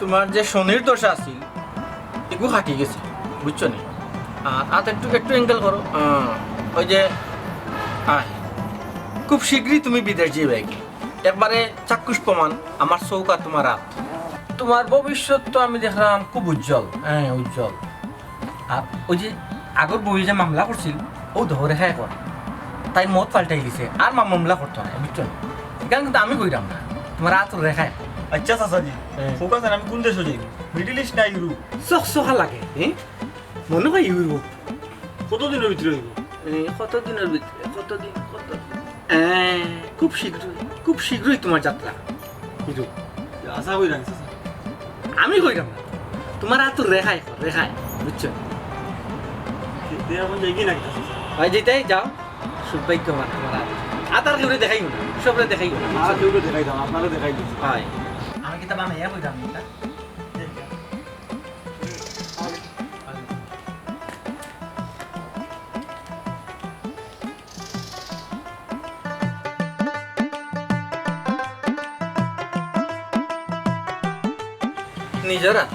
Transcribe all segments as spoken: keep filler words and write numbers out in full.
তোমার যে শনির দশা আছিল, এগু কাটি গেছে, বুঝছো নি? আর আত একটু, একটু অ্যাঙ্গেল করো। আহ, ওই যে, আয়, খুব শীঘ্রই তুমি বিদেশ যাইবায়। একবারে চাক্ষুষ প্রমাণ, আমার চউখ আর তোমার আত। তোমার ভবিষ্যৎ তো আমি দেখলাম খুব উজ্জ্বল, হ্যাঁ, উজ্জ্বল। আর ওই যে আগর বউয়ে যে মামলা করছিল, ও ধরে খায় কর। তাই মত পাল্টাই দিছে, আর মা-, মামলা করতো না, বুঝছো নি? এখান কিন্তু আমি কইরাম না, তোমার আতর রেখায়। আচ্ছা চাচাজি, হ্যাঁ। ফোকাস আমি কোন দেশে যাইব? মিডল ইস্ট না ইউরোপ? চকচকা লাগে, হ্যাঁ? মনে হয় ইউরোপ। কতদিনের ভিতরে হইব? এই কতদিনের ভিতরে? কতদিন? কত? হ্যাঁ, খুব শীঘ্রই, খুব শীঘ্রই তোমার যাত্রা। ইউরোপ। আশা করি রাখছি, স্যার। আমি কইরাম না। তোমার আতর রেখায়, রেখায়, বুঝছো? এ এখন যাই কি না, স্যার? হয় যেটাই যাও, সৌভাগ্যবান তোমার আত। আত আর কেউরে দেখাইও না, সবরে দেখাইও না, আর বুঝছো? কেউরে দেখাই দাও, আপনারা দেখাই দিচ্ছি। হয়। আমি কিতা বানাইয়া কইরাম না? নিজর আত,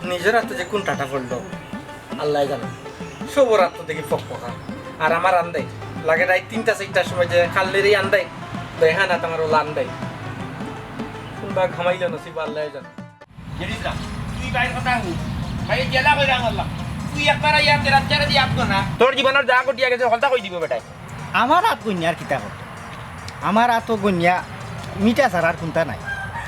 নিজর আতো যে কুন টাটা পড়লো, আল্লায় জানে। সবর আত দেখি ফকফকা। আর আমার আন্দাই, লাগে রাইত তিনটা চাইরটার সময় যে কাল্লির এই আন্দাই, তো এখান আত আমার ওলা আন্দাই। কুনবা ঘামাইলো নসিব, আল্লায় জানে। জেড ইসলাম, তুই বাইর কথা হুন। ভাই, গেলা কইরা আল্লাহ। তুই একবার আইয়া তেরা তেরা দিয়া আত না। তোর জীবনর যা ঘটিয়া গেছে, হকলতা কই দিব বেটায়। আমার আত গনিয়া আর কিতা করতো? আমার আতো গনিয়া মিঠা ছাড়া আর কুনতা নাই।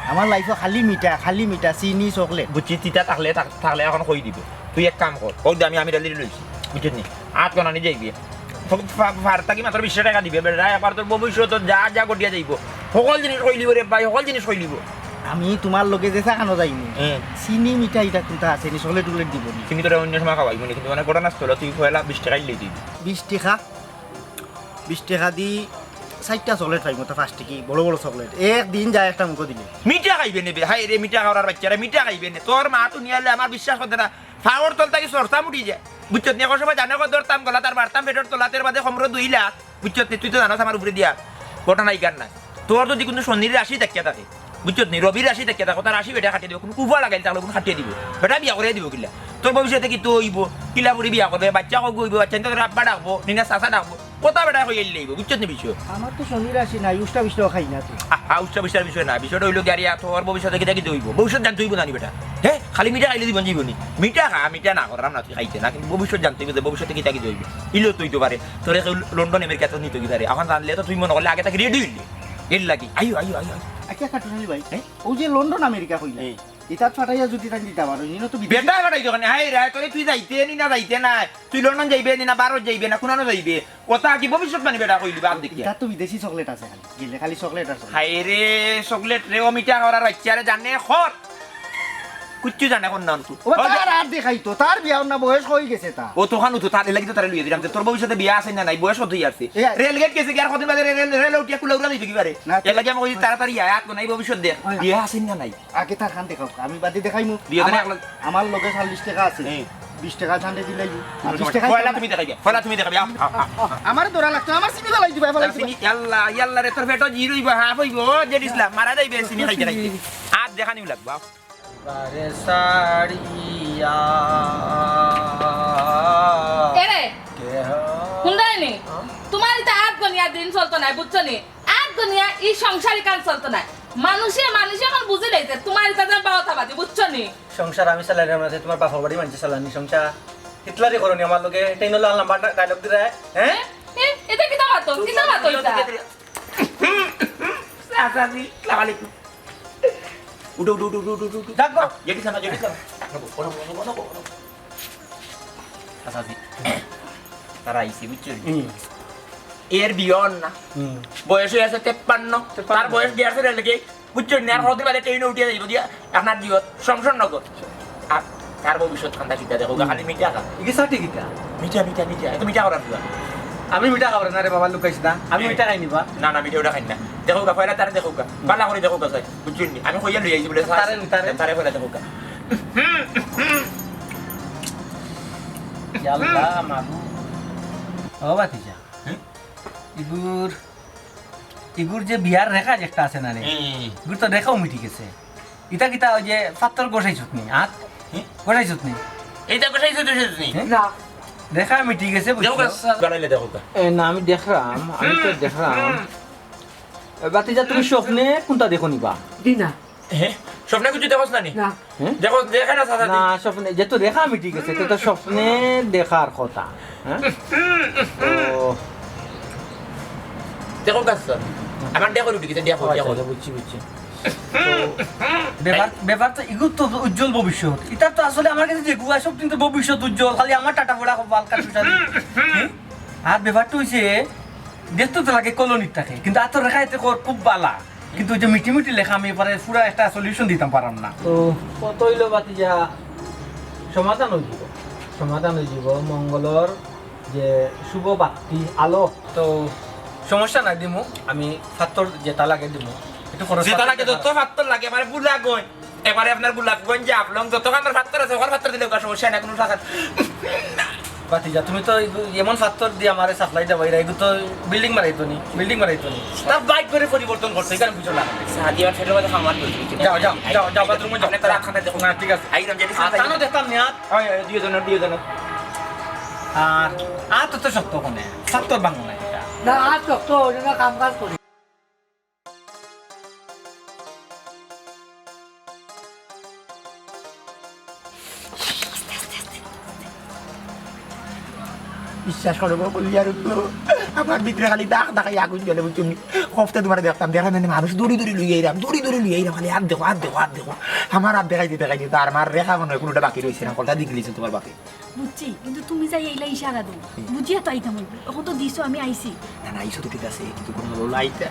আমার লাইফো খালি মিঠা, খালি মিঠা, চিনি, চকলেট। বুঝছি, তিতা থাকলে, থাক-, থাকলে এখন কই দিব। তুই এক কাম কর, কই দে আমি, আমি রেডি লইছি। বুঝছিস নি? আত গনানি যাইবি। ফা-, ফা-, ফার থাকি মাত্র বিশ টেকা দিবে, বেটা, একবার তোর ভবিষ্যৎ যা যা ঘটিয়া যাইব। হকল জিনিস কইলিব রে ভাই, হকল জিনিস কইলিব। আমি তোমার লগে যে চা খানো যাইমু, হুম। চিনি মিঠা ইটা কুনতা আছে নি, চকলেট টকলেট দিব নি? চিনি তোরা অন্য সময় খাওয়াইব নি, কিন্তু মানে ঘটনাস্থলে তুই পয়লা বিশ টেকা লই দিবি। বিশ টেকা? বিশ টেকা দি চাইরটা চকলেট পাইমু, তা পাঁচ টেকি, বড় বড় চকলেট। একদিন যায় একটা মুখো দিলে। মিঠা খাইবে নে বে, হায় রে, মিঠা খাওয়ার বাচ্চারা, মিঠা খাইবে নে। তোর মা তো নিয়ালে আমার বিশ্বাস করতে না, ফাওর তল থাকি সরসাম উঠি যায়। বুঝছত নি? এক সময় জানে কত ধরতাম, গলা তার মারতাম, পেটর তলাতের বাদে কমরো দুই লাখ। বুঝছত নি? তুই তো জানোস আমার উপরে দিয়া ঘটনা ইকার নাই। তোর যদি কুনু শনির রাশি থাকিয়া থাকে, বুঝছত নি? রবির রাশি থাকিয়া থাকে, তার রাশি বেটা কাটিয়ে দিব, কুনু কুফা লাগাইল তাহলে কুনু কাটিয়ে দিব, বেটা বিয়া করে দিব কিলা? তোর ভবিষ্যতে কিতা অইব? কিলা বুড়ি বিয়া করবে, বাচ্চা কগু অইব, বাচ্চা তোর আব্বা ডাকবো, নিনা চাচা ডাকবো, কথা বেটা কইয়া লইব, বুঝছত নি বিষয়? আমার তো শনির রাশি নাই, উষ্টা বিষ্টাও খাই না তো। আহা, উষ্টা বিষ্টার বিষয় না, বিষয়টা অইল কি, আরে, তোর ভবিষ্যতে কিতা কিতা অইব? ভবিষ্যৎ জানতে অইব না নি বেটা? হে, খালি মিঠা খাইলে জীবন যাইব নি? মিঠা খা, মিঠা না কর, আমরা তুই খাইতে না, কিন্তু ভবিষ্যৎ জানতে অইব যে ভবিষ্যতে কিতা কিতা অইব। ইলো তুই তো পারে, তোরে কেউ লন্ডন আমেরিকা তো নিতে কি পারে, এখন জানলে তো তুই মনে করলে আগে থাকি রেডি অইলে। এর লাগি, আইও, আইও, আইও, আইও। আচ্ছা, কাটুনালি ভাই, হ্যাঁ? ওই যে লন্ডন আমেরিকা কইলা, হ্যাঁ। ইতাত ফাটাইয়া যদি তাই দিতা পারো, ইনো তো বিদেশি। বেটা ফাটাই দোকানে, হায় রে, তোরে তুই যাইতে নি না যাইতে নাই, তুই লন্ডন যাইবে নি না ভারত যাইবে না, কুনানো যাইবে? কথা কি ভবিষ্যৎবাণী বেটা কইলি বাদ দেখিয়া? ইতা তো বিদেশি চকলেট আছে খালি, গেলে খালি চকলেট আছে। হায় রে, চকলেট রে, ও মিঠা করার বাচ্চা রে, জানে খর। কুচ্ছু জানে কোন নাম তুই? ও, ও, তার যা- আর দেখাই তো, তার বিয়া না, বয়স হয়ে গেছে তা। ও তখন তো তার লাগি তো তারে লইয়া দিলাম, যে তোর ভবিষ্যতে বিয়া আছে না নাই, বয়স কত হইয়া আছে? এ, রেল গেট গেছে কি আর কতদিন বাদে রেল, রেল উঠিয়া কুলাউড়া দিত কি পারে? না, এর লাগি আমি কইছি তাড়াতাড়ি আয়, আত নাই ভবিষ্যৎ দেখ। ওই। বিয়া আছে না নাই? আগে তার খান দেখাও, আমি বাদে দেখাইমু। বিয়া তো আমার, একলা- আমার লগে চল্লিশ টাকা আছে। হ্যাঁ। বিশ টাকা ধান দিলাই। আর বিশ টাকা পয়লা তুমি দেখাইবে, পয়লা তুমি দেখাইবে। আও, আও, আও, আও। আমার দৌড়া লাগতো, আমার চিনি গলাই দিবা, ফলাই দিবা। চিনি, ইয়াল্লা, ইয়াল্লা রে, তোর পেটও জির হইব, হাফ হইব, ও জেড ইসলাম, মারা যাইবে চিনি খাইতে খাইতে। আর দেখানিও লাগবো, আও। বারে সারিয়া। এরে, কেহ। হুনরায়নি? হ্যাঁ? তোমার ইতা আত গনিয়া দিন চলতো নাই, বুঝছো নি? আত গনিয়া ই সংসারই কাম চলতো নাই। মানুষে, মানুষে এখন বুঝি লাইছে, তোমার ইতা যেন বাওতা বাজি, বুঝছো নি? সংসার আমি চালাই না, তোমার বাপর বাড়ি মানছে চালানি সংসার। হিটলারি করনি আমার লগে, ট্রেন হলো আনলাম, বান্ডা ডায়লগ দিরা, হ্যাঁ? এ, এ, এটা কিতা মাতো? কিতা মাতো এটা? চাচাজি, সালাম আলাইকুম। উঠো, উঠো, উঠো। যাক গো। জেডি সামনে, জেডি সামনে। চাচাজি, তারা আইছে, বুঝছো? হুম। এর বিয়ন না। হুম। বয়স হয়ে আছে তেপ্পান্ন। তেপ্পান্ন। তার বয়স গিয়ে আছে রেলগে। বুঝছো নি? আর কতদিন বাদে ট্রেনে উঠিয়া যাইব দিয়া আপনার জীবন সংসার নগর। আর তার ভবিষ্যৎ খান্দা কিতা দেখো, খালি মিঠা খা। ইগে সাথে কিতা? মিঠা, মিঠা, মিঠা। এত মিঠা করার কিতা? আমি মিঠা খাবার না রে বাবা, লুকাইস না। আমি মিঠা খাই নিবা। না, না, মিঠা ওটা খাই না। দেখো গা, পয়লা তারে দেখো গা। বালা করে দেখো গা, স্যার। বুঝছো নি? আমি কইয়া লই আইছি বলে, স্যার। তারে, তারে। তারে পয়লা দেখো গা। ইয়াল্লা, মাবুদ। ও ভাতিজা। হুম? ইগুর, ইগুর যে বিয়ার রেখা যে একটা আছে না রে? হুম। ইগুর তো রেখাও মিটি গেছে। ইতা কিতা ওই যে ফাত্তর গোসাইছত নি? আত? হুম? গোসাইছত নি? এইটা গোসাইছত, গোসাইছত নি? হ্যাঁ? না। দেখা মিটি গেছে, বুঝছো? দেখো, বানাইলে দেখো কা। এ, না, আমি দেখলাম, আমি তো দেখলাম। এ, বাতিজা, তুমি স্বপ্নে কোনটা দেখো নিবা? জি না। হ্যাঁ? স্বপ্নে কিছু দেখোস না নি? না। হ্যাঁ? দেখো, দেখে না সাদা না, দিন। স্বপ্নে, যেহেতু দেখা মিটি গেছে, তো, তো স্বপ্নে দেখার কথা। হ্যাঁ? ও। দেখো, কাজ কর। আমার দেখো, রুটি খেতে দেখো, ও, আচ্ছা, দেখো। আচ্ছা, বুঝছি, বুঝছি। তো ব্যাপার, ব্যাপার তো ইগু তো উজ্জ্বল ভবিষ্যৎ। এটা তো আসলে আমার কাছে যে গুয়া সব কিন্তু ভবিষ্যৎ উজ্জ্বল, খালি আমার টাটা পড়া খুব হালকা সুস্বাদু। হুম? আর ব্যাপারটা হইছে, দেখতে তো লাগে কলোনির থাকে, কিন্তু আতর রেখা এতে কর খুব বালা, কিন্তু ওই যে মিটি মিটি লেখা আমি এবারে পুরা একটা সলিউশন দিতাম পারাম না। তো কত হইলো বাতিজা, সমাধান হয়ে যাব, সমাধান হয়ে যাব। মঙ্গলর যে শুভ বাতি আলো, তো সমস্যা নাই, দিমু আমি ফাত্তর যেটা লাগে দিমু, একটু খরচ যেটা লাগে, যত ফাত্তর লাগে, মানে বুলা গই। এবারে আপনার গোলাপগঞ্জে আফলং যত খানর ফাত্তর আছে, ওখান ফাত্তর দিলে ওখান সমস্যা নাই, কোনো টাকা। বাতিজা, তুমি তো এগু-, এমন ফাত্তর দিয়ে আমারে সাপ্লাই দেওয়া, এরা এগু তো বিল্ডিং বানাইতো নি, বিল্ডিং বানাইতো নি। তার বাইক করে পরিবর্তন করতে, এখানে বুঝো না। সাদিয়া ফেরো বাদে খামার করতে। যাও, যাও, যাও, যাও, বাথরুমে যাও। আপনি তারা খানা দেখো। না, ঠিক আছে। আই রমজান, আর তানো দেখতাম নি, আর। ওই, ওই, দুইজনের, দুইজনের। আর, আর তো, তো শক্ত কোনে, ফাত্তর ভাঙো না এটা। না, আর শক্ত, ওই জন্য কাম কাজ করি। বিশ্বাস করো গো, কলিজার উঠলো। আমার ভিতরে খালি দাগ দাগাই আগুন জ্বলে, বুঝছো নি? খফতে তোমার দেখতাম, দেখা মানে মানুষ দৌড়ি দৌড়ি লইয়া আইরাম, দৌড়ি দৌড়ি লইয়া আইরাম, খালি হাত দেখো, হাত দেখো, হাত দেখো। আমার হাত দেখাইতে দেখাইতে তো আর আমার রেখা মনে হয় কোনোটা বাকি রইছে না, কলটা দেখলি তোমার বাকি। বুঝছি, কিন্তু তুমি যাই এইলা ইশারা দেও। হুম। বুঝিয়া তো আইতাম অইবো। এখন তো দিছো, আমি আইছি। না, না, আইছো তো ঠিক আছে, কিন্তু কোনো লোলা আইতা।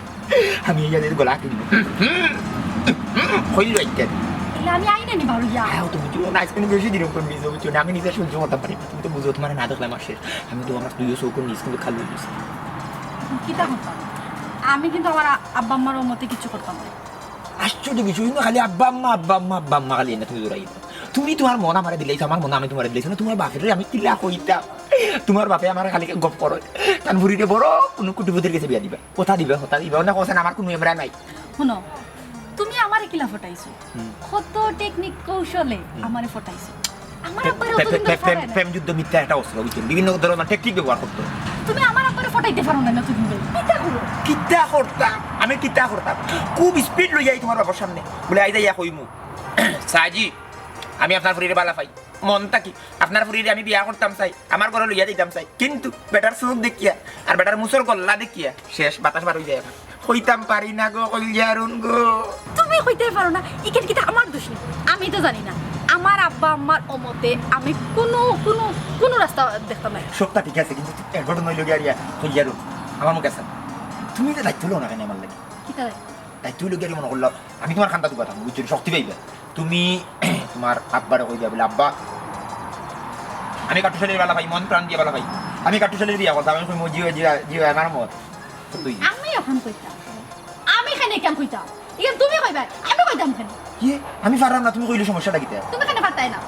আমি এই জায়গায় গলা কিনবো। কইলো আইতা। এলা আমি আই না নি বারো ইয়া। হ্যাঁ, ও তো বুঝো না, আজকে বেশি দিন কোন বুঝো, বুঝছো না, আমি নিজে সহ্য করতাম পারি না। তুমি তো বুঝো, তোমার না দেখলাম আসে। আমি তো আমার দুইও চোখ নিজ কিন্তু খালি হয়ে গেছে। কিতা করতাম? আমি কিন্তু আমার আ-, আব্বা আম্মার ও মতে কিছু করতাম না। আশ্চর্য বিষয়, তুমি খালি আব্বা আম্মা, আব্বা আম্মা, আব্বা আম্মা খালি এনে তুমি দৌড়াই দাও। তুমি তোমার মন আমারে দিলাইছো, আমার মন আমি তোমারে দিলাইছি না, তোমার বাপেরে আমি কিলা কইতাম? তোমার বাপে আমার খালি গপ করো, তান ফুরিরে বড় কোনো কোটিপতির গেছে বিয়া দিবা, কথা দিবা, কথা দিবা, না কথা আমার কোনো এমরা নাই। শুনো, তুমি আমারে কিলা ফটাইছো? হুম। কত টেকনিক কৌশলে হুম। আমারে ফটাইছো। আমার আব্বারে প্রে-, অতদিন প্রে-, ধরে প্রেম, ফারায় না। প্রেম যুদ্ধ মিথ্যা একটা অস্ত্র, বুঝছেন? বিভিন্ন ধরনের টেকনিক ব্যবহার করতো। তুমি আমার আব্বারে ফটাইতে পারো না, না তুমি বলো। কিতা করো? কিতা করতাম? আমি কিতা করতাম? খুব স্পিড লই যাই তোমার বাবার সামনে। বলে, "আই যাইয়া কইমু, সাজি, আমি আপনার ফুরিরে বালা পাই। মন থাকি আপনার ফুরিরে আমি বিয়া করতাম চাই, আমার ঘরে লইয়া দিতাম চাই। কিন্তু বেটার চোখ দেখিয়া আর বেটার মুসর গল্লা দেখিয়া শেষ, বাতাস বার হই যায় আমার।" কইতাম পারি না গো, কইলে আরুন গো। তুমি কইতে পারো না, ইখান কিতা আমার দোষ নি? আমি তো জানি না। আমার আব্বা আম্মার অমতে আমি কোনো, কোনো, কোনো রাস্তা দেখতাম না। সবটা ঠিক আছে, কিন্তু এক ঘটনা হইল গিয়া রিয়া, কইলে আরুন, আমার মুখ আছে। তুমি যে দায়িত্ব লও না কেন আমার লাগি? কিতা দায়িত্ব? দায়িত্ব হইল গিয়া মনে করলাম, আমি তোমার খান্দা দুবা থাকবো, বুঝছো? শক্তি পাইবা। তুমি তোমার আব্বারে কইবা বলে, "আব্বা, আমি কাট্টুশালীর বালা পাই, মন প্রাণ দিয়া বালা পাই। আমি কাট্টুশালীর বিয়া করতাম।" আমি কইমু, "জি অয়, জি অয়, জি অয়, আমার মত।" তো তুই? আমি এখন কইতাম। আমি কেনে কেন কইতাম? ইখান তুমি কইবা, আমি কইতাম কেনে? ইয়ে, আমি পারলাম না, তুমি কইলে সমস্যাটা কিতা? তুমি কেনে পারতায় না?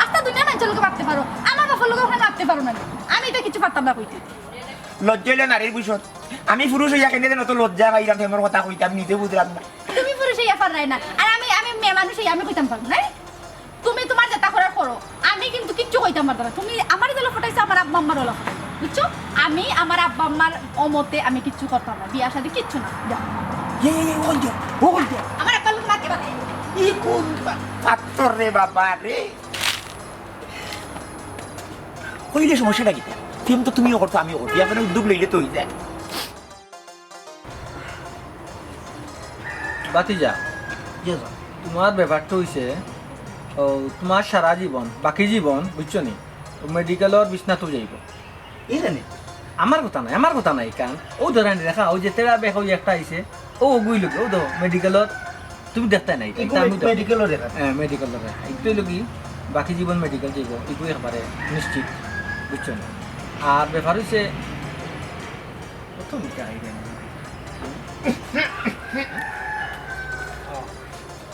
আস্তা দুনিয়া মানুষের লগে পারতে পারো, আমার বাপর লগে ওখানে পারতে পারো না। আমি এটা কিছু পারতাম না কইতে। লজ্জা হইলে নারীর ভূষণ। আমি পুরুষ হইয়া কেনে যেন অত লজ্জা পাইলাম, প্রেমর কথা কইতাম, নিজে বুঝলাম না। তুমি পুরুষ হইয়া পাররায় না, আর আমি, আমি মেয়ে মানুষ হইয়া আমি কইতাম পারবো না। তুমি তোমার যেটা করার করো, আমি কিন্তু কিচ্ছু কইতাম পারতাম না। তুমি আমার দলে ফটাইছো, আমার আব্বা আম্মার দলে ফটাইছো, বুঝছো? আমি আমার আব্বা আম্মার অমতে আমি কিচ্ছু করতাম না, বিয়া শাদী কিচ্ছু না। যাও। এ, এ, এ, ওখান দিয়ে, ওখান দিয়ে। আমার আব্বার লোক মারতে পারে। ই কোন পা-, পাথর রে বাবা রে। কইলে সমস্যাটা কিতা? প্রেম তো তুমিও করতো, আমিও করতো। এখন উদ্যোগ লইলে তো হই যায়। ভাতিজা, জি স্যার। তোমার ব্যাপারটা হইছে, ও, তোমার সারা জীবন, বাকি জীবন, বুঝছো নি? ও মেডিকেলর বিছনাত যাইব। এই জানি। আমার কথা নাই, আমার কথা নাই, কারণ ও ধরেন দেখা, ওই যে তেরা বেক ওই একটা আইছে, ও ওগুই লোকে, ও তো মেডিকেলর, তুমি দেখতে নাই, এগু এটা আমি তো মেডিকেলর দেখা। হ্যাঁ, মেডিকেলর দেখা। একটু লোকই বাকি জীবন মেডিকেল যাইব, এগু একবারে নিশ্চিত, বুঝছো নি? আর ব্যাপার হইছে, কত মিঠা আইবে।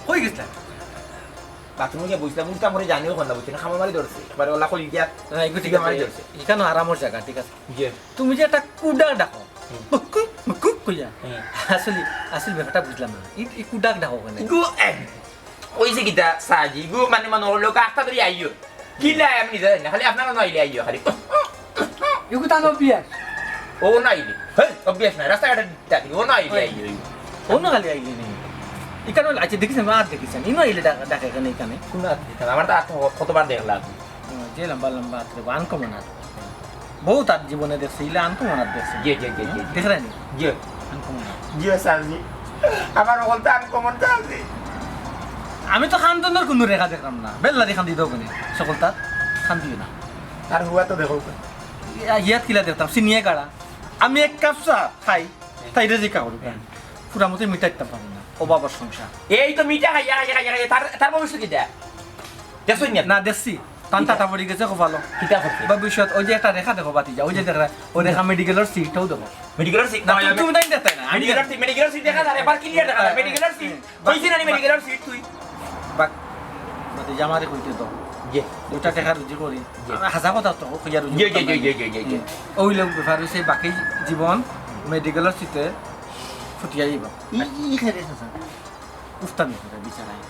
কই গেছলা? বাথরুমে গিয়া বইছলাম, উঠতাম করে জানিও কন্যা বুঝছি না, খামা মারি ধরছে। একবারে ওলা কলি গিয়া, হ্যাঁ, এগু ঠিক মারি আছে। ধরছে। এখানে আরামর জায়গা, ঠিক আছে। জি। তুমি যে একটা কুডা ডাকো, হুম। মুকু, মুকু কইয়া। হুম। আসলে, আসলে ব্যাপারটা বুঝলাম না। ই, ই কুডা ডাকো কেনে? গু-, এ। কইছে কিতা সাজি, ইগু মানে মনো করলো আখতা ধরি আইও। কিলা আমি নিজে জানি না, খালি আপনারা না আইলে আইও খালি। ইগু তান অভ্যাস। ও না আইলে, হেই, অভ্যাস নাই, রাস্তাঘাটে ডাকি, ও না আইলে ওই। আইও। ও না খালি আইলে নি। ইখানো, আচ্ছা, দেখিছেন, আর দেখিছেন, ইনো আইলে ডাকা, ডাকা এখানে, এখানে। কোন আর দেখিছেন? আমার তো আর কতবার দেখলাম। ও, যে লম্বা লম্বা আত্রে, আনকমন আর। বহুত আর জীবনে দেখছি, ইলা আনকমন আর দেখছি। জি, জি, জি, জি, জি। দেখরা নি? জি। আনকমন আর। জি, স্যার, জি। আমার অকল তো আনকমন, স্যার, জি। আমি তো খান্দনর কুনু রেখা দেখলাম না। বেল্লা রেখা দিত ওখানে। সকলতা খান্দিও না। আর হুয়া তো দেখো। ইয়া-, ইয়াত কিলা দেখতাম, সিনিয়ে কাড়া। আমি এক কাপ চা খাই, তাইরে জিকা করি। পুরা মতে মিটাইতাম পারি না। ও বাবার সংসার। এই তো মিঠা খাইয়া, খাইয়া, খাইয়া, খাইয়া, তার, তার ভবিষ্যৎ কিতা? দেখছইন না? না, দেখছি। তান কিতা? টাটা পড়ি গেছে কপালো। কিতা করছে? ভবিষ্যৎ, ওই যে একটা রেখা দেখো, বাতি যা, ওই যে দেখা, ওই রেখা মেডিকেলর সিটটাও দেখো। মেডিকেলর সিট না, না, তুমি, আমি তুমি তাই দেখতে না, আমি মেডিকেলর দেখতে। সিট, মেডিকেলর সিট দেখা যায়, এবার ক্লিয়ার দেখা যায়, হ্যাঁ, মেডিকেলর সিট। হ্যাঁ। কইছি না নি মেডিকেলর সিট তুই? বাক, বাতি যা আমারে কইতে তো। জি। দুইটা টাকা রুজি করি। জি। আমি হাছা কথা তো কইয়া রুজি জি, জি, করতাম জি, না। জি, জি, জি, জি। হুম। ওই লোক ব্যাপার হইছে বাকি জীবন মেডিকেলর সিটে ফুটিয়া যাইব। ই, ই, ই খেলে আছে, স্যার। উফতামি করে বিচারায়।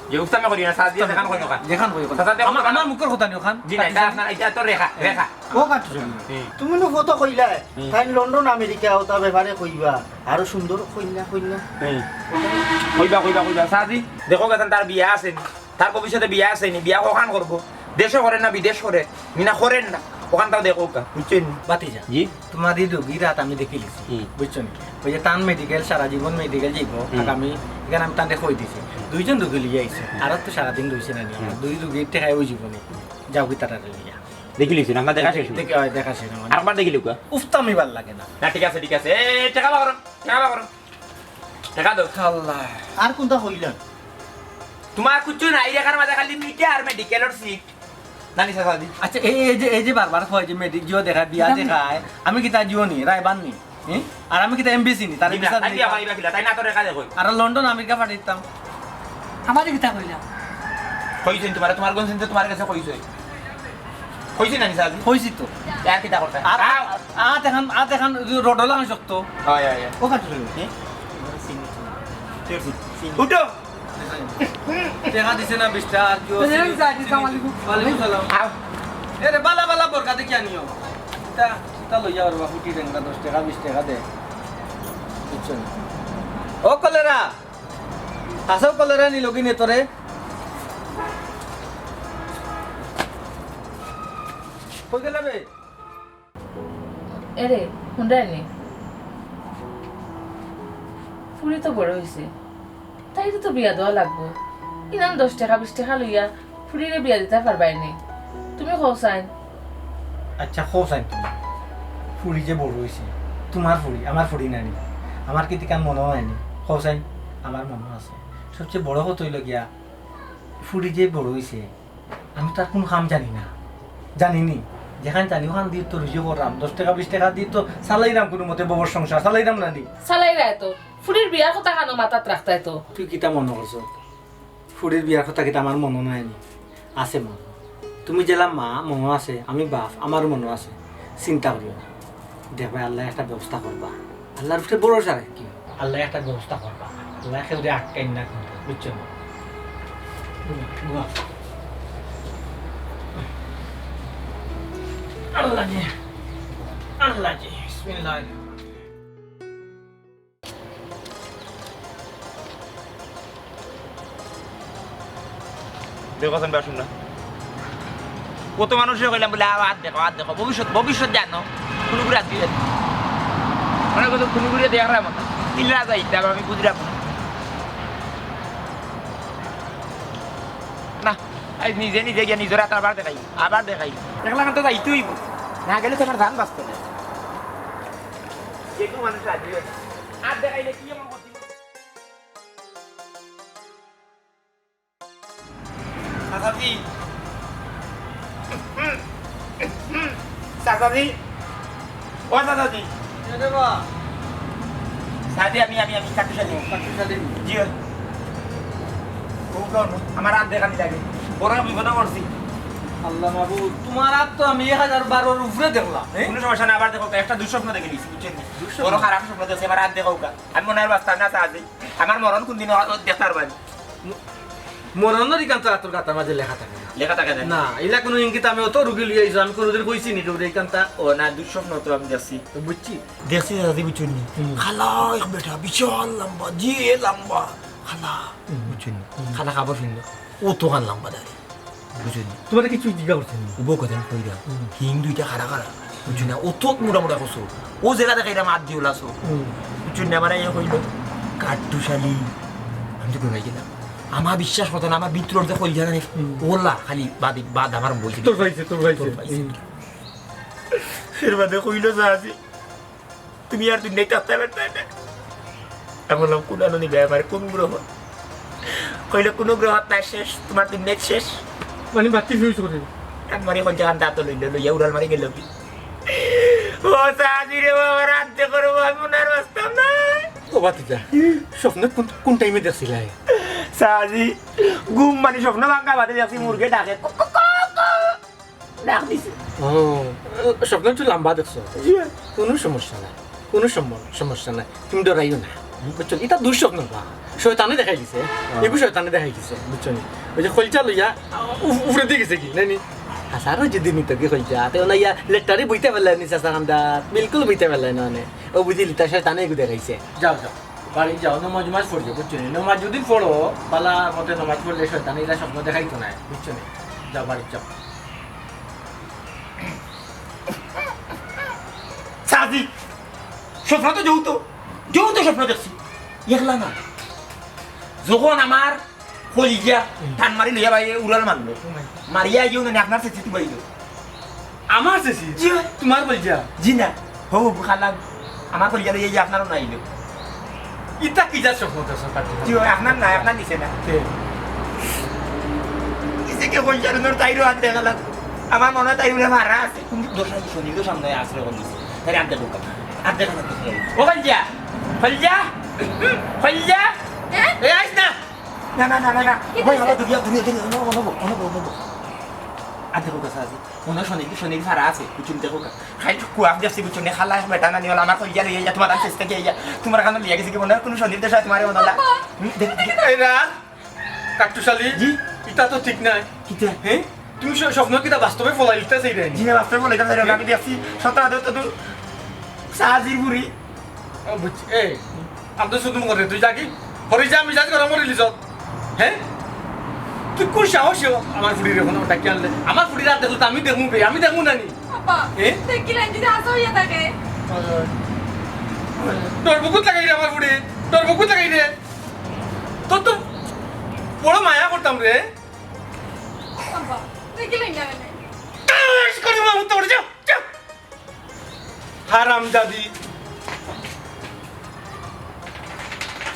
যে উফতামি করি না, সারা দিয়ে দেখান কই ওখান। দেখান কই ওখান। সারা দিয়ে আমার, ওখান। আমার মুখর কথা নি ওখান। জি, না, এটা আপনার, এটা তো রেখা, রেখা। ও কাটু, হুম। তুমি নু ফটো কইলায়, হুম। তাই লন্ডন, আমেরিকা, ওটা ব্যাপারে কইবা। আরো সুন্দর কইনা, কইনা। হুম। কইবা, কইবা, কইবা। সাজি, দেখো গেছেন তার বিয়া আছে নি? তার ভবিষ্যতে বিয়া আছে নি? বিয়া কখান করবো? দেশে করে না বিদেশ করে? নি না করেন না? ওখানটাও দেখো কা, বুঝছেন নি? বাতিজা। জি? তোমার এই রোগীর রাত আমি দেখিলিছি, হুম। বুঝছো নি? ওই যে তান মেডিকেল, সারা জীবন মেডিকেল যাইব, হুম। আগামী, এখানে আমি তানরে কই দিছি। দুইজন রোগী লইয়া আইছে, হুম। আর তো সারাদিন রইছে না নি, আমার হুম। দুই রোগীর টেকায় ওই জীবনে। যাও কি তারা লইয়া। দেখিলিছি না, আমরা দেখা শেষ। দেখে, হয়, দেখা শেষ আমার। আরেকবার দেখিলি কা? উফতামি ভালা লাগে না। না, ঠিক আছে, ঠিক আছে। এ, টাকা বার করো, টাকা বার করো। টাকা দাও। আল্লাহ। আর কোনটা কইলেন? তোমার কিচ্ছু নাই, রেখার মাঝে খালি মিঠা আর মেডিকেলর সিট। নানি চাচা দি। আচ্ছা, এই, এই যে, এই যে বারবার কয় যে মেডিক জিও দেখায়, বিয়া দেখায়, আমি কিতা জিও নি, রায়বান নি? হুম? আর আমি কিতা এমবিসি নি? তার জি না, ভিসা তাই দিতাম। বিয়া পাইবা কিলা, তাই না তো রেখা দেখো। আর লন্ডন আমেরিকা পাঠাইতাম। আমারে কিতা কইলা? কইছেন তোমার, তোমার কোন চিন্তা তোমার কাছে কইছে? কইছি না নি সাজি? কইছি তো। আর কিতা করতে? আর, আও। আর, আর দেখান, আর দেখান, রোডও লাগান শক্ত। হয়, হয়, হয়। ও কাটু। হ্যাঁ? উঠো। টেকা দিছে না বিশটা, আর কি ও ওই যে সিনি-, আমি যাই, সিনি-, আসসালামু আলাইকুম। ওয়ালাইকুম সালাম। আও। এ রে, বালা বালা বরকা দেখিয়া নিও। তা, তা লইয়া ওর বাপুটি রেঙ্গা দশ টাকা, বিশ টাকা দে। বুঝছো নি? ও কলেরা, আসাও কলেরা নি লগি নে তোরে। কই গেলে বে? এরে, হুনরায় নি? ফুরি তো বড় অইছে, তাইরে তো বিয়া দেওয়া লাগবো। ইনান দশ টাকা বিশ টাকা লইয়া ফুরিরে বিয়া দিতা পারবায় নি? তুমি কও চাইন। আচ্ছা, কও চাইন তুমি। ফুরি যে বড় অইছে, তোমার ফুরি, আমার ফুরি নানি? আমার কিতা ইখান মনো নায় নি? কও চাইন, আমার মনো আছে। সবচেয়ে বড় কথা অইলো গিয়া, ফুরি যে বড় অইছে, আমি তো আর কুনু কাম জানি না। জানি নি? যেখান জানি ওখান দি তো রুজি কররাম। দশ টাকা বিশ টাকা দি তো চালাইরাম কুনু মতে বউর সংসার, চালাইরাম না নি? চালাইরায় তো। ফুরির বিয়ার কথা কানো মাথাত রাখতায় তো। তুই কিতা মনো করছো? ফুরির বিয়ার কথা কিতা আমার মনো নায় নি? আছে মনো। তুমি যেলা মা, মনো আছে, আমি বাপ, আমার মনো আছে। চিন্তা করিও না। দেখবায় আল্লায় একটা ব্যবস্থা করবা। আল্লার উপরে ভরসা রাখিও। আল্লায় একটা ব্যবস্থা করবা। আল্লায় কেউরে আটকাইন না কিন্তু, বুঝছো নি? ঘুমা, ঘুমা। আল্লাহ জি, আল্লাহ জি, বিসমিল্লাহ। দেখো, হাসান ভাই, আসুন না। কত মানুষরে কইলাম বলে, "আও, আর দেখো, আর দেখো, ভবিষ্যৎ, ভবিষ্যৎ জানো।" কুনু করে আজকে জানি। মানে কত কুনু করে দেখলাম না। তিন রাত যাই, তারপর আমি বুঝলাম না। না, আজ নিজে নিজে গিয়া নিজের হাতে আবার দেখাই, আবার দেখাই। দেখলাম তো যাইতেই হইব। না গেলে তো আমার জান বাঁচতো না। যে কোনো মানুষ রাজি হয় না। আর দেখাইলে কি এমন ক্ষতি? চাচাজি। চাচাজি। ও চাচাজি। কে রে বা? চাচাজি, আমি, আমি, আমি কাট্টুশ আলী। কাট্টুশ আলী। জি অয়। ও কোন? আমার হাত দেখানি লাগে। বড় বিপদে পড়ছি। আল্লাহ মাবুদ, তোমার হাত তো আমি এক হাজার বারোর উপরে দেখলাম, হ্যাঁ? কোনো সমস্যা না, আবার দেখো, একটা দুঃস্বপ্ন দেখে নিছি, বুঝছেন? দুঃস্বপ্ন? বড় খারাপ স্বপ্ন দেখছি, আমার হাত দেখো কা। আমি মনে হয় বাঁচতাম না, চাচাজি। আমার মরণ কোন দিন দেখতে পারবেন? মরণর ইখান তো আতর গাথার মাঝে লেখা থাকে না। লেখা থাকে না? না, ইলা কুনু ইঙ্গিত আমি অত রুগী লইয়া আইছো, আমি কুনুদিন কইছি নি কেউরে ইখানতা? ও না, দুঃস্বপ্ন তো আমি দেখছি। তো বুঝছি। দেখছি চাচাজি, বুঝছইন নি? হুম। খালা এক বেটা, বিশাল লম্বা, যে লম্বা, খালা, হুম। বুঝছইন নি? হুম। খালা খাবার শুনলো, অতখান লম্বা দাড়ি, বুঝছইন নি? তুমারে কিছু জিজ্ঞাসা করছে নি? উবো কথা কইরা, হুম। হিং দুইটা খাড়া খাড়া, বুঝছইন না? অত মোটা মোটা কসু, ও যেলা দেখাইরা মাত দিওলা সো, হুম। বুঝছইন না? আমারে ইয়ে কইলো, "কাট্টুশালী।" আমি তো ঘুমাই গেলাম। আমার বিশ্বাস করতো না, আমার ভিতরর যে কইল জানা নেই, হুম। ওলা খালি বাদে, বাদ আমার বইছে। তোর পাইছে, তোর পাইছে। তোর পাইছে। হুম। এর বাদে কইলো, "চাচাজি, তুমি আর দুনিয়াত থাকতে পারতায় না।" আমি বললাম, "কুন আনো নিবে আমারে, কুন গ্রহ?" কইলো, "কুনু গ্রহ নাই শেষ, তুমার দুনিয়াত শেষ।" মানে বাতি ফিউজ করে। আর মারি কইল জাগান দাঁত লইলো, লইয়া উড়াল মারি গেল কি? ও চাচাজি রে বাবা, রাত যে করবো, আমি মনে আর বাঁচতাম না। ও বাতিজা, স্বপ্ন কোন, কোন টাইমে দেখছিলায়? চাচাজি, ঘুম মানে স্বপ্ন ভাঙ্গা বাদে দেখছি মুরগে ডাকে, কক, কক, কক, কক। ডাক দিছে। ও, স্বপ্ন একটু লম্বা দেখছো? জি। কুনু সমস্যা নাই, কুনু সম-, সমস্যা নাই, তুমি ডরাইও না, বুঝছো নি? ইটা দুঃস্বপ্ন বা, শয়তানে দেখাই দিছে, হ্যাঁ। এগু শয়তানে দেখাই দিছে, বুঝছো নি? ওই যে কলজা লইয়া, উ-, উপরে দিয়ে গেছে কি, নাই নি? আচ্ছা, আরো যদি নিত কি কলজা, তে ওলা ইয়া লেটারি বইতে পারলে নি, চাচা কান্দাত, বিলকুল বইতে পারলে না, মানে। ও বুঝিলি, তা শয়তানে এগু দেখাইছে। যাও, যাও। বাড়ি যাও, নমাজ উমাজ পড়িও, বুঝছো নি? নমাজ যদি পড়ো, বালা মতে নমাজ পড়লে শয়তানে ইলা স্বপ্ন দেখাইতো না, বুঝছো নি? যাও, বাড়ি যাও। চাচাজি, স্বপ্ন তো যৌত, যৌত স্বপ্ন দেখছি, একলা না। যখন আমার কলিজা হুম। টান মারি লইয়া ভাই উড়াল মারলো। হুম। মারিয়া আইও না, আপনার সেচিত বাইলো। আমার সেচিত? জি। তুমার কলিজা? জি না। হো, খালা, আমার কলিজা লইয়া যে আপনারও না আইলো। ইতা কি যা স্বপ্ন তো সব কাটে? জি, ওই আপনার না, আপনার নিচে না। কে? নিচে কে কলিজা রুনোর তাইরও হাত দেখা লাগলো। আমার মনে হয় তাই বলে মারা আছে। কোন দোষ আছে? শনির দোষ সামনে আসলে কোন দিছে? তাই আর দেখো, আর দেখা লাগবে। ও কলিজা, কলিজা, কলিজা। হ্যাঁ? এ আইস না। না, না, না, না, না। কি ওই, হইছে? ওই, দুনিয়া, দুনিয়া, দুনিয়া, অনো বও, অনো বও, অনো বও। আর দেখো, কথা আছে। মনে হয় শনি, শনির ফাড়া আছে, বুঝছো নি? দেখো, খাই কুয়াপ দেখছি, বুঝছো নি? খালা, বেটা, নানি, ওলা, আমার কইয়া লইয়া, তোমার আর চেষ্টা গিয়া, তোমার কানে লিয়া গেছে কি মনে হয়? কোনো শনির দেশে তোমার মনে হয়। বাবা, হুম, দেখ, তুমি দেখ। কেন? এই রাত, কাট্টুশালী, জি? ইটা তো ঠিক নাই। কিতা? হ্যাঁ? তুমি স-, স্বপ্ন কিতা বাস্তবে ফলাইলিতা চাইরায় নি? জি না, বাস্তবে ফলাইতাম চাইরাম না। আমি দেখছি, সত্য হাতে তো চাচির বুড়ি। ও, বুঝছি। এই, আব্দুল সুদুম করে, তুই যা কি? হরি যা, আমি যা গরম করে লিছত। হ্যাঁ? তুই কোন সাহসে আমার ফুড়ির এখন ডাকি আনলে? আমার ফুড়ির আর দেখলে তো আমি দেখমু বে, আমি দেখমু না নি। আব্বা, এ? দেখিলেন যদি হাসা হইয়া থাকে। তোর বুকুত লাগাই রে আমার ফুড়ি, তোর বুকুত লাগাই রে। তোর তো বড় মায়া করতাম রে। আব্বা, দেখিলেন না কেনে? টাস করে মারমু তোর, যা, যা। হারামজাদি।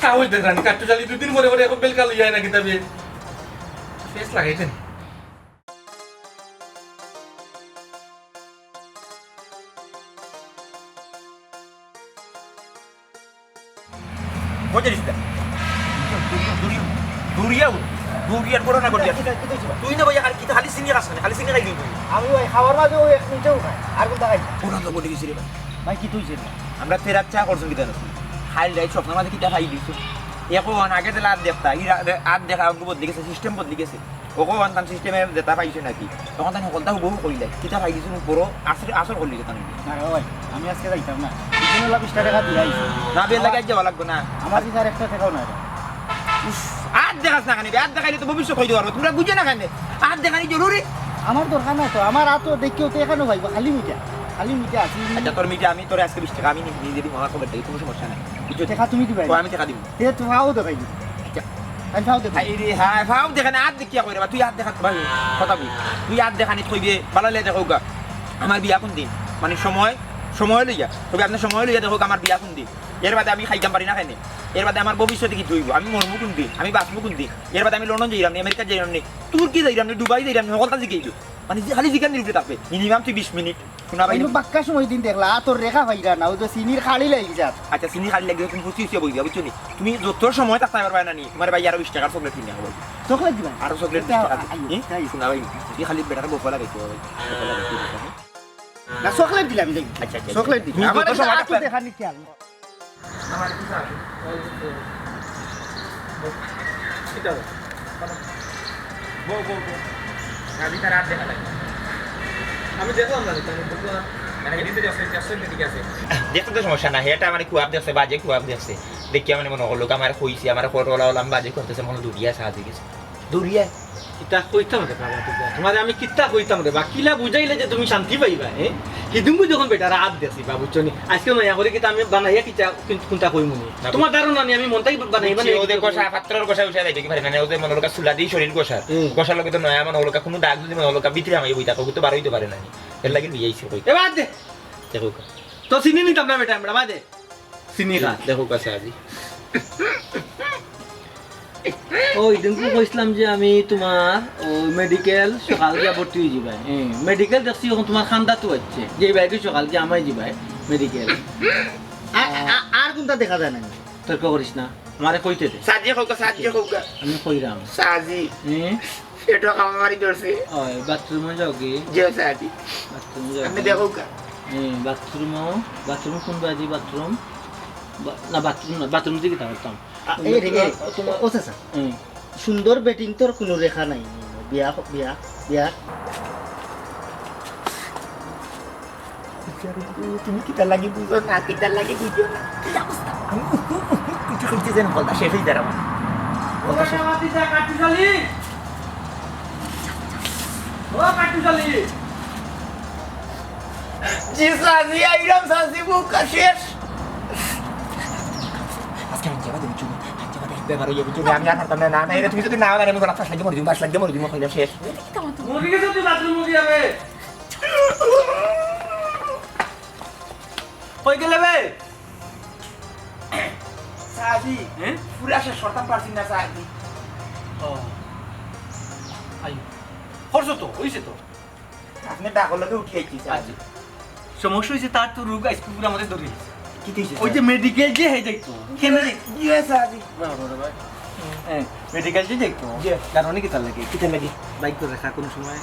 সাহস দেখানি, কাট্টুশালী দুই দিন পরে পরে এখন বেলকা লইয়া আয় না কিতাবে। ফেস লাগাইছেন। বুঝে নিস না। দৌড়িয়া উঠ, দৌড়িয়া উঠ, বড় না করবি আর। তুই না ভাই, আর কি খালি চিনি খাস না, খালি চিনি খাইলি তুই। আমি ওই খাওয়ার মাঝে ওই এক মিনিটেও খাই, আর কোনটা খাই না। ওরা তো বলে গেছি রে ভাই। ভাই, কি তুই চিনি? আমরা তেরার চা করছুন কি জানো? খাইল রাইত স্বপ্নর মাঝে কিতা খাই দিছো? এখন আগে যে লাভ দেখতা, এই রা-, রে-, আর দেখা অঙ্গ বদলি গেছে, সিস্টেম বদলি গেছে। ওকে ওয়ান টাইম সিস্টেমে যেটা পাইছো নাকি? তখন তাই হকলতা হুবহু কইলাই। কিতা পাইছো বড় আসর, আসর করলি যেটা নাকি? না রে ভাই, আমি আজকে যাইতাম না। এই জন্য লাভ বিশটা টাকা দিয়ে আইছি। না, বের লাগে আজ যাওয়া লাগবো না। আমার কি স্যার একটা টাকাও নাই রে। উফ, আর দেখাস না কেনে বে? আর দেখাইলে তো ভবিষ্যৎ হইতে পারবো। তোমরা বুঝো না কেনে? আর দেখানি জরুরি। আমার দরকার নাই তো, আমার আর তো দেখিও তো এখানেও ভাই, খালি মিঠা। খালি মিঠা আছে। আচ্ছা, তোর মিঠা আমি তোর আজকে বিশ টাকা আমি নি-, নিজে দিব, আমার পকেট থেকে কোনো সমস্যা নাই। বুঝছো? টাকা তুমি দিবা? ও, আমি টাকা দিব। তে তো ফাও দেখাই দিবি। আচ্ছা। আমি ফাও দেখাই। হায় রে হায়, ফাও দেখা না, আর দেখিয়া কই রে বা, তুই আর দেখা, ভাই, কথা বল। তুই আর দেখানি কইবে, বালা লে দেখো গা। আমার বিয়া কোন দিন? মানে সময়, সময় লইয়া। তবে আপনি সময় লইয়া দেখো গা, আমার বিয়া কোন দিন? এর বাদে আমি খাইতাম পারি না কেনে? এর বাদে আমার ভবিষ্যতে কি হইব? আমি মরমু কোন দিন? আমি বাঁচমু কোন দিন? এর বাদে আমি লন্ডন যাইরাম নি, আমেরিকা যাইরাম নি, তুর্কি যাইরাম নি, দুবাই যাইরাম নি, হকলতা জিকাইব। মানে যে খালি জিকার নিরুপে থাকবে। মিনিমাম তুই বিশ মিনিট। শোনা ভাই। অন্য বাক্কা সময় দিন দেখলা, তোর রেখা পাইরা না, ওই তো চিনির খালি লাগি যার। আচ্ছা, চিনি খালি লাগি, তুমি খুশি হইয়া বই দিয়া, বুঝছো নি? তুমি যত সময় থাকতে পারবা না নি, তোমার ভাই আরো বিশ টাকার চকলেট কিনে খাবো। চকলেট দিবা? আরো চকলেট বিশ টাকা। আইও, এই, আইও। শোনা ভাই, এই খালি বেটারে বফা লাগাইতে হবে। বফা লাগাইতে হবে। না, চকলেট দিলাম, যাই। আচ্ছা, আচ্ছা, আচ্ছা। চকলেট দিলাম। তুমি আমার যত সময় আতো থাকতে দেখানি খেয়াল। আমার কিছু আছে। ওই যে, এটা, মানে, বউ, বউ, বউ। কাজী তার হাত দেখা লাগে। আমি দেখলাম না, আমি বুঝলাম না। মানে, এদিন তো দেখছে, দেখছে, ঠিক আছে। দেখতে তো সমস্যা না, এটা মানে খুয়াব দেখছে, বাজে খুয়াব দেখছে। দেখিয়া মানে মনো করলো, আমার কইছে, আমার খোয়াবর অলা অলা আমি বাজে খুয়াব দেখছি, মনো দৌড়িয়া সাহায্য গেছে। দৌড়িয়া। কিতা কইতাম রে বাবা, তুমারে আমি কিতা কইতাম রে বা, কিলা বুঝাইলে যে তুমি শান্তি পাইবা, এ? হিদিনকু যখন বেটার হাত দেখছি বা, বুঝছো নি? আইজকে নয়া করি কিতা আমি বানাইয়া কিতা, কিন-, কুনটা কইমু নি? না, তুমার ধারণা নি আমি মনটাই বানাই বুঝছি, বানাই ও যে কিতা কষা, কইমু। পাত্রর কষা উঠে যাইবে কি পারে না, ও যে মনো করো চুলা দি শরীর কষার, হুম। কষার লগে তো নয়া মনো করো কুনু দাগ যদি মনো করো ভিতরে আমি বইতা, ও তো বারইতে পারে না। এর লাগি নিয়ে আইছি কই। এ বাদ দে। দেখো। তো চিনি নিতাম না বেটা, আমরা বাদে। চিনি খা। দেখো কাছে আজি। ও, হিদিনকু কইছলাম যে আমি তুমার, ও, মেডিকেল সকাল গিয়া ভর্তি অই যিবায়। হুম, মেডিকেল দেখছি অখন তুমার কান্দাত আইছে। যে ভাই কি সকাল গিয়া হামাই যিবায় মেডিকেল। আ-, আ-, আর কুনটা দেখা যায় না? তর্ক করিস না, আমারে কইতে দে। সাজি কউক্কা, সাজি কউক্কা। আমি কইরাম। সাজি। হুম? পেটো কামারি ধরছে। ওই, বাথরুমো যাওগি? জি, সাজি। বাথরুমো যাওগি? আপনি দেখউক্কা। হুম, বাথরুমো, বাথরুম কুন বাজি বাথরুম? বা-, না, বাথরুম না, বাথরুম দিকে তাকাতাম। আ, এই রে, এই, ও, ও চাচা। হুম। সুন্দর বেটিন্তর কুনু রেখা নাই। বিয়া, বিয়া, বিয়া। তুমি কিতার লাগি বুঝো না, কিতার লাগি বুঝো না? কি অবস্থা? আমি কিছু কইতে যেন কথা শেষ অই যার আমার। কথা শেষ। ও কাট্টুশালী! জি সাজি, আইরাম সাজি, বুকা শেষ। আজকে আমি যাবা দেবো চুমু, আমি যাবা দেখতে পারো, ইয়ে বুঝছো? আমি আর পারতাম না, না, না, এটা তুমি যদি না, আমি গলা ফাঁস লাগিয়ে মরে যাবো, ফাঁস লাগিয়ে মরে যাবো, কইলাম শেষ। মরে গেছে তুই বাথরুম মরে যাবে। কই গেলে বে? সাজি, হ্যাঁ? পুরা শেষ করতাম পারছি না, সাজি। ও। আই। করছো তো, অইছে তো। আপনি ডাকর লগে উঠি আইছি, সাজি। আচ্ছা। সমস্যা অইছে, তার তো রোগ আইজকু পুরা আমারে ধরি আইছে। কিতা অইছে, ওই যে স্যার? মেডিকেল যে হে যাইতো, কেনে যাইতো? জি, স্যার, জি। না, না, না, ভাই। হ্যাঁ, মেডিকেল যে যাইতো। জি। কারণ কিতার লাগি? কিতার লাগি? বাইক করে রাখা কোনো সময়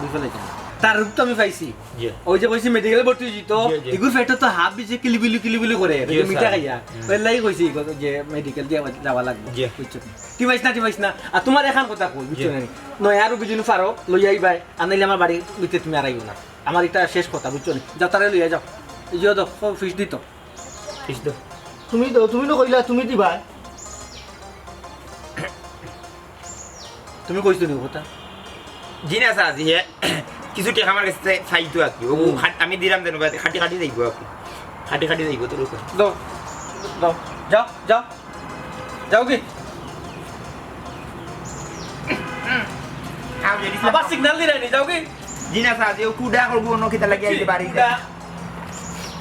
বুঝতে লাগে না। তার রোগ তো আমি পাইছি। জি। ওই যে কইছি মেডিকেল ভর্তি অইছি তো, জি, জি। এগুর পেটো তো হাফ বেশি কিলিবিলি, কিলিবিলি করে, ওই জি, যে মিঠা স্যার। খাইয়া। হুম। ওই লাগি কইছি, যে মেডিকেল দিয়া যাওয়া লাগবো। জি। বুঝছো? টিপাইছ না, টিপাইছ না। আর তুমার এখান কথা কই, বুঝছো জি। না? নয়া রোগী যদি পারো, লইয়া আইবায়, আর নাইলে আমার বাড়ির ভিতরে তুমি আর আইও না। আমার এটা শেষ কথা, বুঝছো নি? যাও, তারে লইয়া যাও। এই যে দাও, ও ফিস দিত। ফিস দাও। তুমি দাও, তুমি না কইলা, তুমি দিবা। তুমি কইছো নি কথা? জি না, স্যার, জি, হে, কিছু টেকা আমার কাছে চাইতো আর কি। ও, হুম। খাট-, আমি দিলাম যেন, খাটি খাটি যাইবো আর কি। খাটি খাটি যাইবো তোর উপর। দাও, দাও, যাও, যাও। যাওগি? আবার সিগন্যাল দিরায় নি, যাওগি? জি না, স্যার, যে ও কুডা করবো, অন্য কিতা লাগি আইতে পারি। কুডা।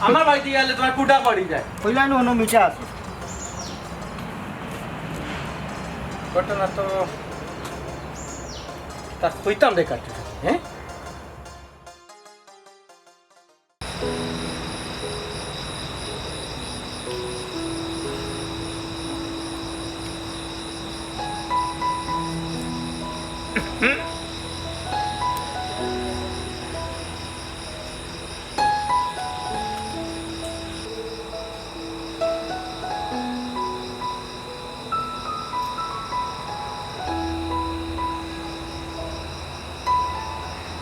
আমার বাড়িত গেলে তুমার কুডা করি যায়। কইলা না, অন্য মিঠা আছে। ঘটনা তো তা কইতাম রে কাট্টু, হ্যাঁ?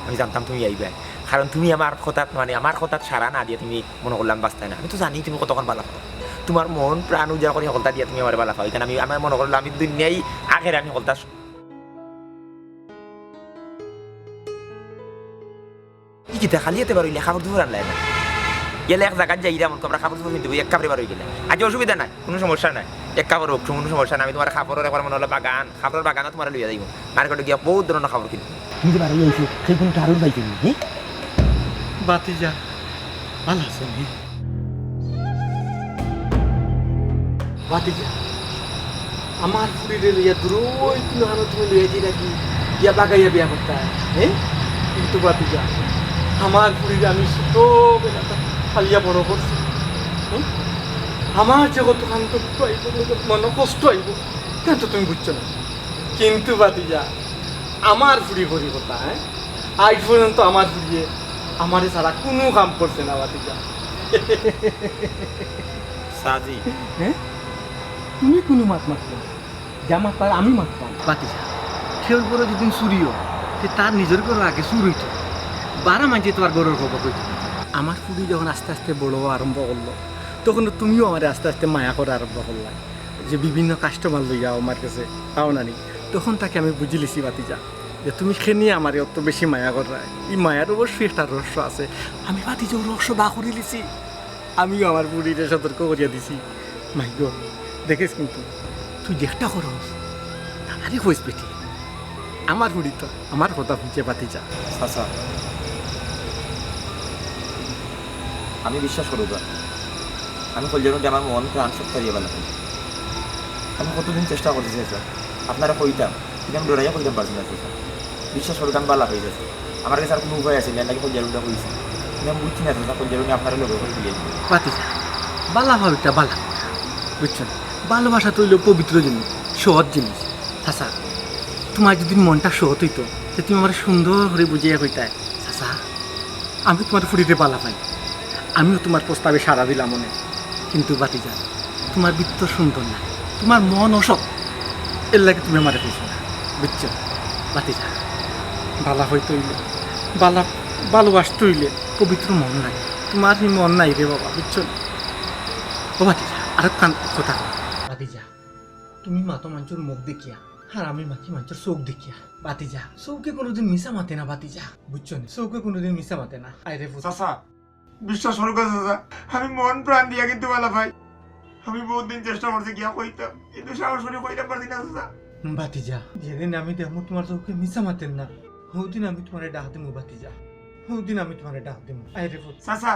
আমি জানতাম তুমি আইবায়, কারণ তুমি আমার কথাত, মানে, আমার কথাত সাড়া না দিয়া তুমি মনো করলাম বাঁচতায় না। আমি তো জানি তুমি কতখান ভালা পাও, তুমার মন প্রাণ উজাড় করি হকলতা দিয়া তুমি আমারে ভালা পাও। এখানে আমি, আমার মনো করলাম আমি দুনিয়াই আখেরে আমি হকলতা। ই কিতা খালি হাতে বারইলে, কাপড় চোপড় আনলায় না? গেলে এক জাগাত যাইরাম, আমরা কাপড় চোপড় পিন্ধিবো, এক কাপড়ে বারই গেলে। আচ্ছা, অসুবিধা নাই, কুনু সমস্যা নাই। এক কাপড় অউক, কুনু সমস্যা নাই। আমি তুমার কাপড়র একবার মনো অইলে বাগান, কাপড়র বাগানো তুমারে লইয়া যাইমু। মার্কেটো গিয়া বউত ধরনর কাপড় কিনমু। তুমি যে বারই আইছো, সেই কুনু কারণ পাইছো নি, হে? ভাতিজা, ভালা আছো নি? ভাতিজা, আমার ফুড়িরে লইয়া দূরই কুনু হানো তুমি লইয়া যাইরায় নি, ইয়া বাগাইয়া বিয়া করতায়, হে? কিন্তু ভাতিজা, আমার ফুড়িরে আমি ছোট বেলাত পালিয়া বড় করছি, হে? আমার যে কতখান দুঃখ আইবো, মনো কষ্ট আইবো, ইখান তো তুমি বুঝছো না। কিন্তু ভাতিজা, আমার ফুড়ি করি কথা, হে? আইজ পর্যন্ত আমার ফুড়িয়ে আমারে ছাড়া কুনু কাম করছে না, ভাতিজা। সাজি। হে? তুমি কুনু মাত মাতছো না। যা মাতবার আমি মাততাম। ভাতিজা, কেউর ঘরো যদি চুরি অয়, তে তার নিজর ঘরো আগে চুর অইতো, বারা মানষে তুমার ঘরর খবর কইতো। আমার ফুড়ি যখন আস্তে আস্তে বড় অওয়া আরম্ভ করলো, তখন তুমিও আমারে আস্তে আস্তে মায়া করা আরম্ভ করলায়, যে বিভিন্ন কাস্টমার লইয়া আমার গেছে আও না নি। তখন থাকি আমি বুঝিলিছি ভাতিজা, যে তুমি কেনে আমারে অত বেশি মায়া কররায়। ই মায়ার অবশ্যই একটা রহস্য আছে। আমি ভাতিজা অউ রহস্য বার করিলিছি। আমিও আমার ফুড়িরে সতর্ক করিয়া দিছি, মাইগো, দেখিস কিন্তু, তুই যেটা করস, তাড়াতাড়ি কইস বেটি। আমার ফুড়ি তো আমার কথা হুনছে ভাতিজা। চাচা, আমি বিশ্বাস করুক্কা, আমি কইলাম যে আমার মন প্রাণ সব তাড়িয়া বালা। আমি কতদিন চেষ্টা করছি চাচা, আপনারে কইতাম, কিন্তু আমি ডরাইয়া কইতাম পারছি না চাচা। বিশ্বাস করুক্কা, আমি বালা অই যাইমু। আমার গেছে আর কুনু উপায় আছে নি, এর লাগি কইলাম উল্টা কইছি। কিন্তু আমি বুঝছি না চাচা, কইলাম আপনারে লগে কই বিয়া দিমু। ভাতিজা, বালা অওয়াটা বালা, বুঝছো নি? ভালোবাসা তো অইলো পবিত্র জিনিস, সৎ জিনিস। চাচা, তুমার যদি মনটা সৎ অইতো, তে তুমি আমারে সুন্দর করি বুঝাইয়া কইতায়, চাচা, আমি তুমার ফুড়িরে বালা পাই, আমিও তুমার প্রস্তাবে সাড়া দিলাম অনে। কিন্তু ভাতিজা, তুমার ভিতর সুন্দর না, তুমার মন অসৎ, এর লাগি তুমি আমারে কইছো না, বুঝছো? ভাতিজা, বালা অইতে অইলে, বালা, ভালোবাসতে অইলে পবিত্র মন লাগে। তুমার ই মন নাই রে বাবা, বুঝছো? ও ভাতিজা, আরোখান কথা। ভাতিজা, তুমি মাতো মানষর মুখ দেখিয়া, আর আমি মাতি মানষর চউখ দেখিয়া। ভাতিজা, চউখে কুনুদিন মিছা মাতে না ভাতিজা, বুঝছো নি? চউখে কুনুদিন মিছা মাতে না। আয় রে ফুত। চাচা, বিশ্বাস করুক্কা চাচা, আমি মন প্রাণ দিয়া কিন্তু বালা পাই। আমি বউত দিন চেষ্টা করছি গিয়া কইতাম, কিন্তু সাহস করি কইতাম পারছি না চাচা। ভাতিজা, যেদিন আমি দেখমু তুমার চউখে মিছা মাতের না, হউদিন আমি তুমারে ডাক দিমু ভাতিজা, হউদিন আমি তুমারে ডাক দিমু। আয় রে ফুত। চাচা,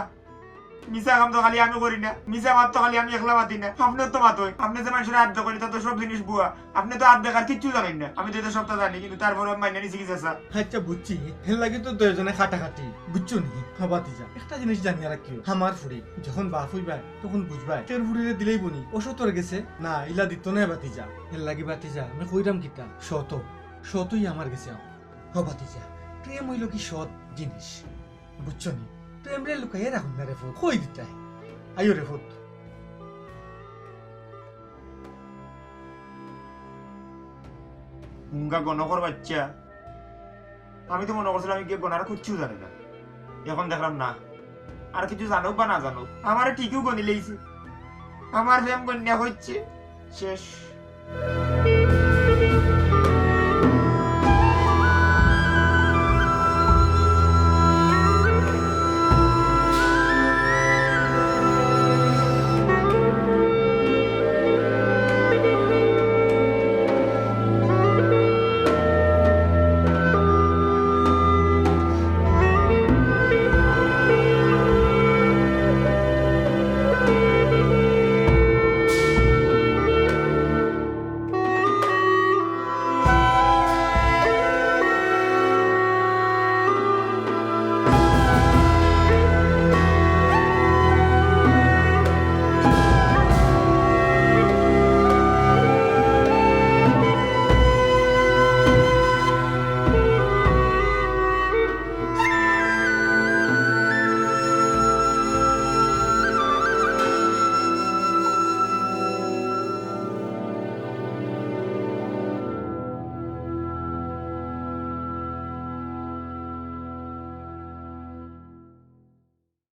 মিছা কাম তো খালি আমি করি না, মিছা মাত তো খালি আমি একলা মাতি না, আপনেও তো মাতইন। আপনে যে মানষরে আত দেখাইন, তা তো সব জিনিস ভুয়া। আপনে তো আত দেখার কিচ্ছু জানইন না, আমি তো ইতা সবতা জানি, কিন্তু তারপরেও আমি মানিয়া নিছি কি চাচা। আচ্ছা বুঝছি, এর লাগি তো দুইজনে কাটাকাটি, বুঝছো নি? ও ভাতিজা, একটা জিনিস জানিয়া রাখিও, আমার ফুড়ি যখন বাপ অইবায় তখন বুঝবায়, কেউর ফুড়িরে দিলাইবো নি অসৎর গেছে, না, ইলা দিতো নায় ভাতিজা। এর লাগি ভাতিজা, আমি কইরাম কিতা, সৎ, সৎই আমার গেছে আও। ও ভাতিজা, প্রেম অইলো কি সৎ জিনিস, বুঝছো নি? প্রেমরে লুকাইয়া রাখইন না রে ফুত, কই দিতায়। আইও রে ফুত। মুঙ্গা গণকর বাইচ্চা। আমি তো মনো করছিলাম ইগিয়ে গণার কিচ্ছু জানে না, এখন দেখলাম না, আর কিছু জানুক বা না জানুক, আমারে ঠিকউ গণিলাইছে। আমার প্রেম গইন্যা অইছে শেষ।